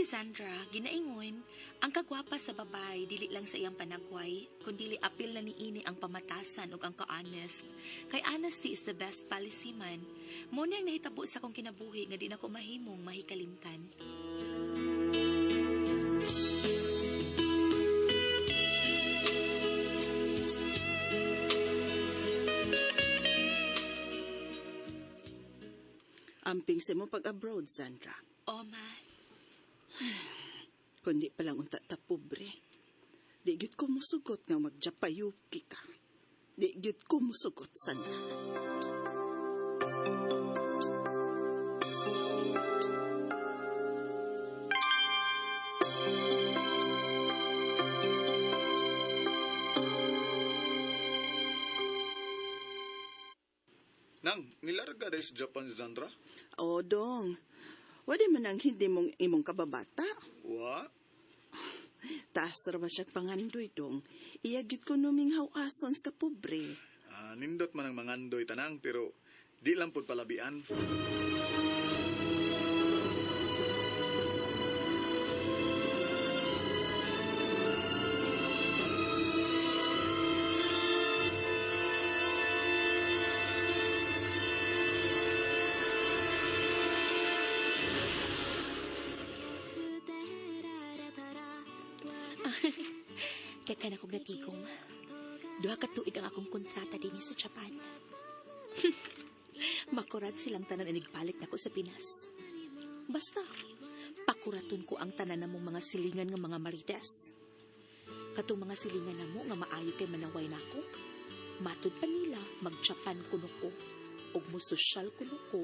si Sandra, ginaingon, ang kagwapa sa babay dili lang sa iyang panagway, kundi apil na niini ang pamatasan ug ang ka-honest. Kay honesty is the best policy man. Mo ni ang nahitabo sa akong kinabuhi nga di nako mahimong mahikalimtan. Amping sa mo pag-abroad, Sandra. O ma, Kundi pa lang unta ta pobre. Di gyud ko musugot nga magjapayuki ka. Di gyud ko musugot, Sandra. Nang, nilarga dahil sa Japan si Sandra? O, dong. Wala man ang hindi mong imong kababata. Wa? Taas ra ba siya pangandoy, dong. Iya gyud ko numing hawason sa pobre. Ah, nindot man ang mangandoy tanang, pero di lang pud palabian. Teka na kong natigom. Duha ka tuig ang akong kontrata dinhi sa Japan. Makurat silang tanan inigbalik nako sa Pinas. Basta, pakuraton ko ang tanan namong mga silingan nga mga marites. Katong mga silingan namo nga maayo kay manaway nako. Matud pa nila mag-Japan kuno ko ug mo sosyal kuno ko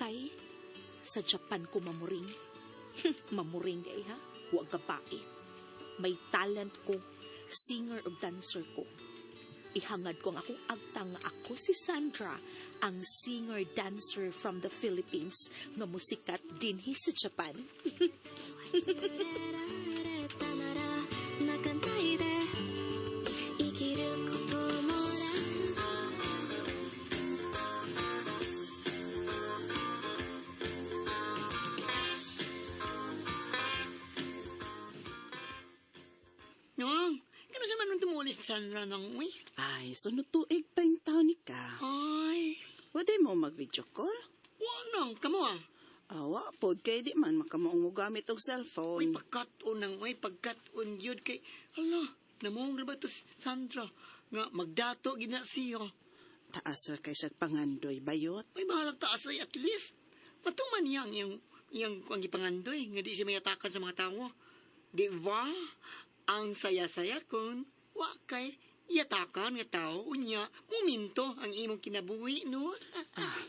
kay sa Japan ko mamuring. Mamuring di ay ha, huwag ka bae. May talent ko, singer ug dancer ko. Ihangad ko ang akong agtang nga ako si Sandra, ang singer-dancer from the Philippines nga musikat dinhi sa Japan. 忘れられたなら泣かないで生きることもなく Nang, kano sa man nung tumulis Sandra nang, uy? Ay, sunod tuig pa yung taon ni ka. Ay, Wala mo mag-video call? wa nang, kamo ah. Awa, pod kay di man makamaong mo gamit og Uy, cellphone. pagkat-on nang, uy, pagkat-on yun kay, ala, namong ba to Sandra? Nga, magdato gina siya. Taas ra kay siya pangandoy, bayot. Uy, bahalag taas ay at least. Matuman niya ang iyang, iyang ang gipangandoy, nga di siya mayatakan sa mga tao. Di ba? Ang saya-saya kun, wa kay, yatakan nga tao, unya, muminto ang imong kinabuhi, no? Ah,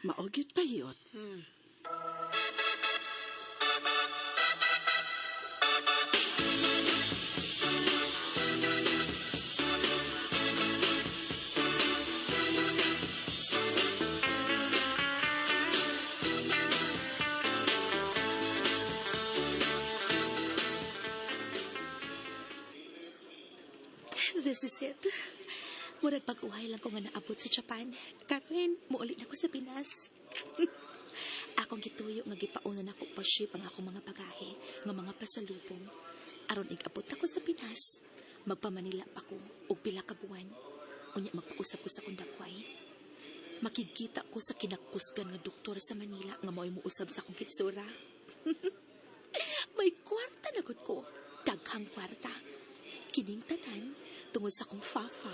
maogyud bayot. This is it. Murag pag-uhay lang ko nga naabot sa Japan. Karon, muuli na ko sa Pinas. Akong gituyo nga gipauna nako pa ship ang akong mga bagahe nga mga pasalubong. Aron igabot ako sa Pinas, magpa-Manila pa ko og pila ka buwan. Unya magpausap ko sa akong dakway. Makigkita ko sa kinakusgan nga doktor sa Manila nga mao'y muusab sa akong kitsura. May kwarta na gud ko. Daghang kwarta. Kining tanan tungod sa akong fafa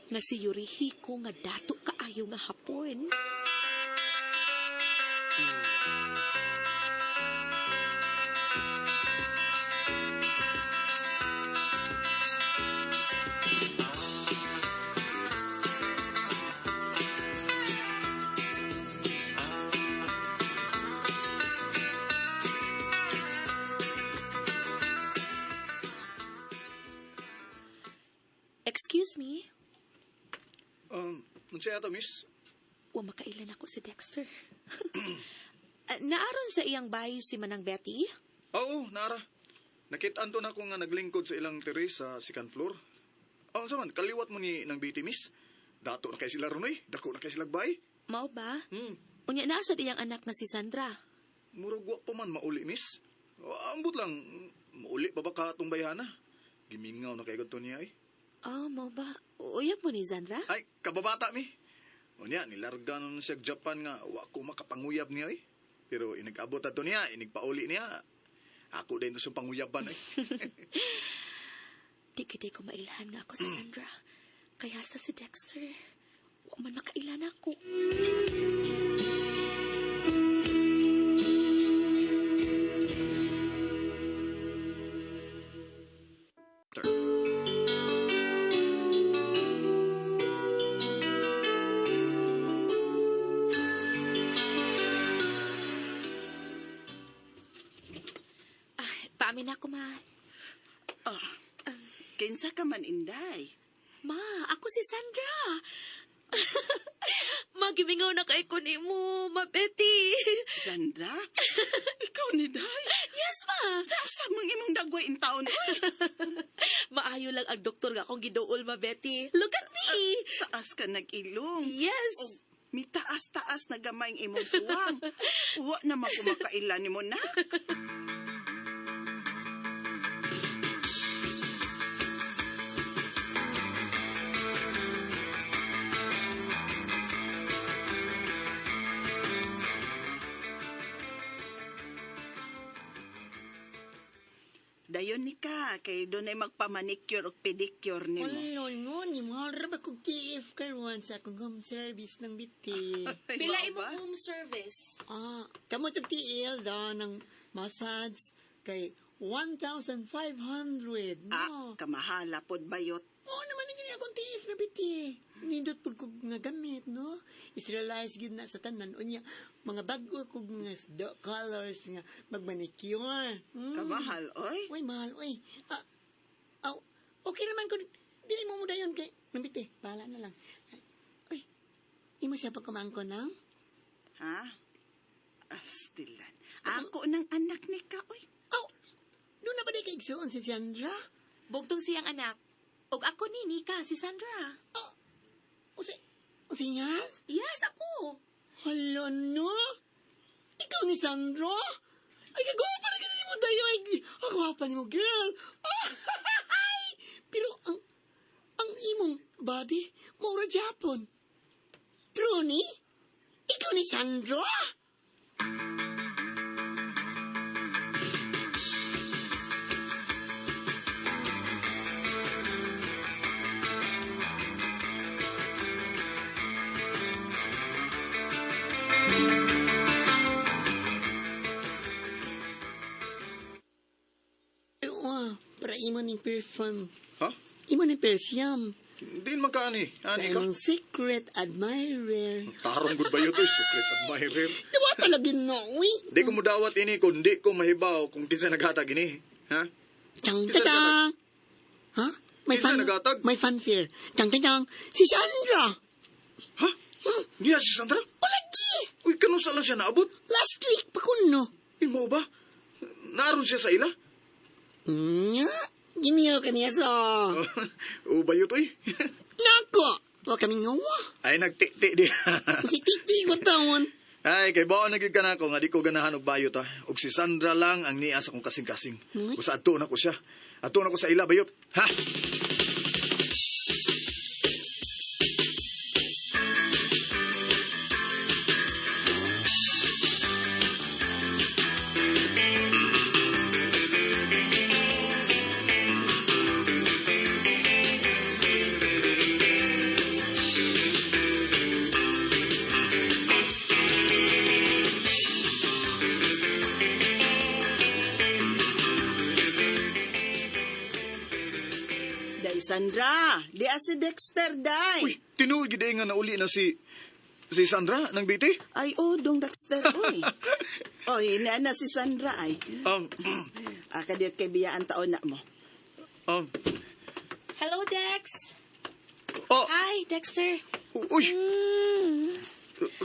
nga si Yorihiko nga dato kaayo nga hapon. Excuse me, Unsa ato, miss? wa makailan ako si Dexter. Ah, naaron sa iyang bahay si Manang Betty? Oo, naara. Nakitaan to na ko nga naglingkod sa ilang terrace sa second floor. Oh, unsa man, kaliwat mo ni ng beauty, miss? Dato na kay sila runoy, dako na kay sila bay. Mao ba? Hmm, Unya naa sad iyang anak na si Sandra. murag wa pa man mauli, miss. O, ambot lang, muuli pa ba ka atong bayhana? Gimingaw na kay to niya eh. Oh, mo ba? Uyab mo ni Sandra? Ay, kababata mi. O niya, nilarga nun siya Japan nga, wa ko makapanguyab niya eh. Pero inag-abot ato niya, inigpauli niya. Ako din to siyang panguyaban eh. Di gid ko mailhan nga ako si Sandra. Kaya sa si Dexter, wa man makailan ako. Ah, paamin ako, ma. Ah, kinsa ka man, Inday? Ma, ako si Sandra. Ma, gimingaw na kay ko ni mo, Ma Betty. Sandra? Ikaw ni Day? Yes, ma. Asa mang imong dagway in taon? Oy, Maayo lang ang doktor nga akong giduol, Ma Betty. Look at me. taas ka nag-ilong. Yes. Og mitaas-taas na gamay ang imong suwang. Wa na man ko makailan nimo na. Dayon ni ka, kay doon ay magpamanicure o pedicure nimo. Wala no, ni mahal ba kong TF karon sa akong home service ng biti. Ay, Pila mao imong ba? home service? Ah, kamo tog TL da ng massage kay 1,500. No. Ah, kamahala pod bayot. Oo naman ang gini akong TF na biti. Nindot pud kog nga gamit, no? Israelize gid na sa tanan. Unya, mga bag-o kog nga colors nga magmanicure. Mm. Kamahal, oy. Uy, mahal, uy. Ah, aw, okay naman kung dili mo mudayon kay nambiti, bahala na lang. Uy, imo siya pagkumangko nang? Ha? Astilan. Ako ng anak ni ka, oy. Aw, doon na ba di kay igsuon si Sandra? Bugtong siyang anak. Og ako ni Nika, si Sandra. O si, o si niya? Yes, ako. Hala no? Ikaw ni Sandra? Ay, kagwapa na ganun mo tayo. Ay, ang gwapa ni mo, girl. Ay, pero ang imong body, maura Japon. True ni? Ikaw ni Sandra? Eh, wah, para imo ning perfume. Ha? Imo ning perfume. Hindi man ka ani. Sa Ani ka? imong secret admirer. Tarong good ba yun to? Secret admirer. Diwa palagi na, uy. Di ko mudawat ini kung di ko mahibaw kung kinsa naghatag ini. Ha? Tang Kinsa tang. Ha? May Kinsa fan, nagatag? may fanfare. Tang tang tang. Si Sandra. Ha? Niya si Sandra? Palagi. Uy, kanusa lang siya naabot? Last week pa kuno. Imo ba? Naron siya sa ila? Nya, gimiyo ka niya so. O bayot oy. Nako, wa kami ngawa. Ay nagti-ti di. Si Titi ko tawon. Ay, kay baon na gyud ka nako nga di ko ganahan og bayot ha. Og si Sandra lang ang niya sa akong kasing-kasing. Uy. Usa adto na ko siya. Adto na ko sa ila bayot. Ha? Day, Sandra. Di si Dexter, day. Uy, tinuod gyud nga nauli na si si Sandra ng biti. Ay, oh, dong Dexter, oy. Oy, na na si Sandra, ay. Kadiyot kay biyaan taon na mo. Um, Hello, Dex. oh, Hi, Dexter. uy,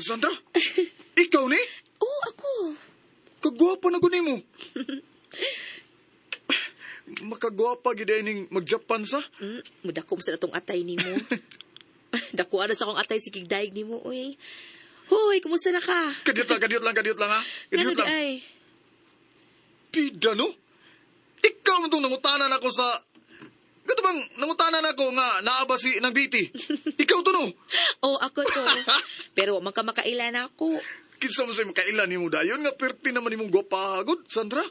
Sandra. Ikaw ni? Oh, ako. Kagwapa na gud nimo. Makagwapa gyud ay ning mag-Japan sa. Mudakom sa natong atay nimo. Dakuan na sa akong atay si Kigdaig nimo, oy. Hoy, kumusta na ka? Kadiyot lang, kadiyot lang, kadiyot lang ha. Kadiyot Ngano di lang. ay? Pida, no? Ikaw man tong nangutanan ako sa... Kato bang nangutanan ako nga naa ba si nang biti? Ikaw to, no? Oh, ako to. Pero wa man ka makaila na ako. Kinsa man sa'yo makailan nimo dayon nga perti naman nimong gwapahagod, Sandra.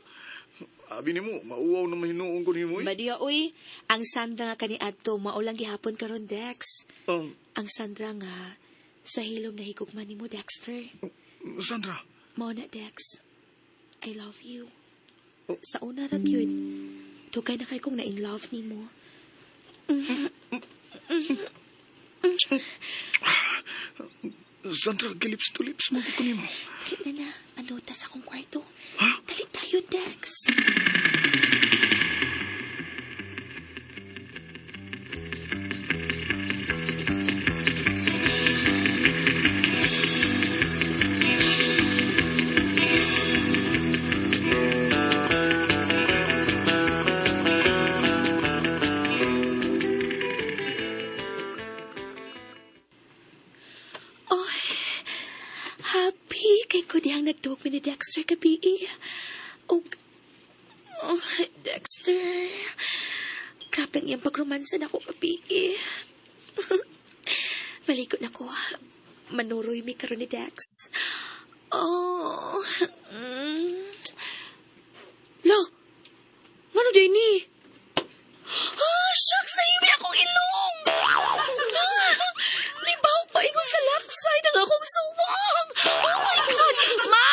Abi nimo, mauwaw na mahinuong ko nimo eh. Badiya, uy. Ang Sandra nga kaniadto, maulang gihapon karon Dex. Ang Sandra nga, sa hilom na higugma nimo, Dexter. Sandra, Mao na, Dex. I love you. Sa una ra gyud, dugay na kay kong na-in love nimo. Sandra, gilips to lips mo ko nimo. Dali na na, anuta sa akong kwarto. Ha? Dali tayo, Dex. Oh, happy kay ko dihang nagduog mi ni Dexter gabi. Og, oh, Dexter. Grabe ang iyang pagromansa na ako gabi. Maliko na ko. Manuroy mi karon ni Dex. Oh. Lo, ngano din ni? Ah, shucks, nahimi akong ilong! Ah, Libawag pa ingon sa left side ang akong suwang! Oh my God! Ma!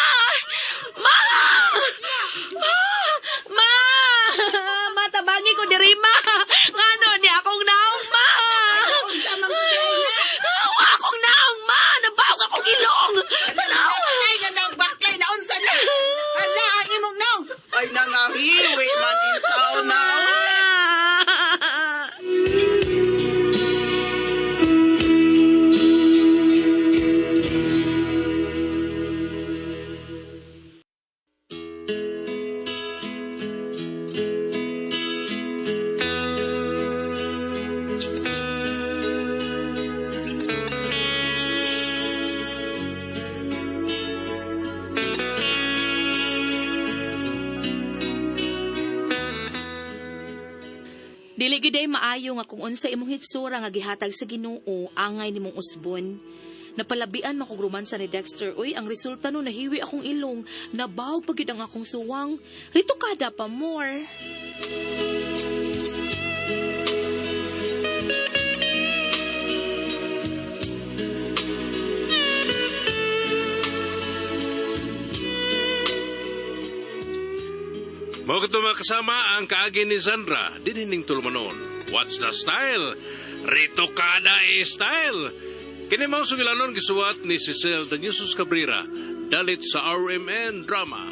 Ma! Ah, Ma! Matabangi ko diri, Ma! Ngano ni akong naong, Ma! Unsa man ko na? Ah, akong naong, Ma! Nabawag akong ilong! Naong! Ay, na daw baklay na unsa na. Ala ang imong naw. Ay nangahiwi man in taon na. Ah! Dili gyud ay maayo nga kung unsa imong hitsura nga gihatag sa Ginoo angay nimong usbon. Napalabian man kog romansa ni Dexter uy, ang resulta no nahiwi akong ilong, nabawag pa gyud ang akong suwang. Rito kada pa more. Mao kato mga kasama ang kaagi ni Sandra, dinhining tulumanon. What's the style? Ritokada style! Kini mao sugilanon gisuwat ni Cecil de Jesus Cabrera, dalit sa RMN Drama.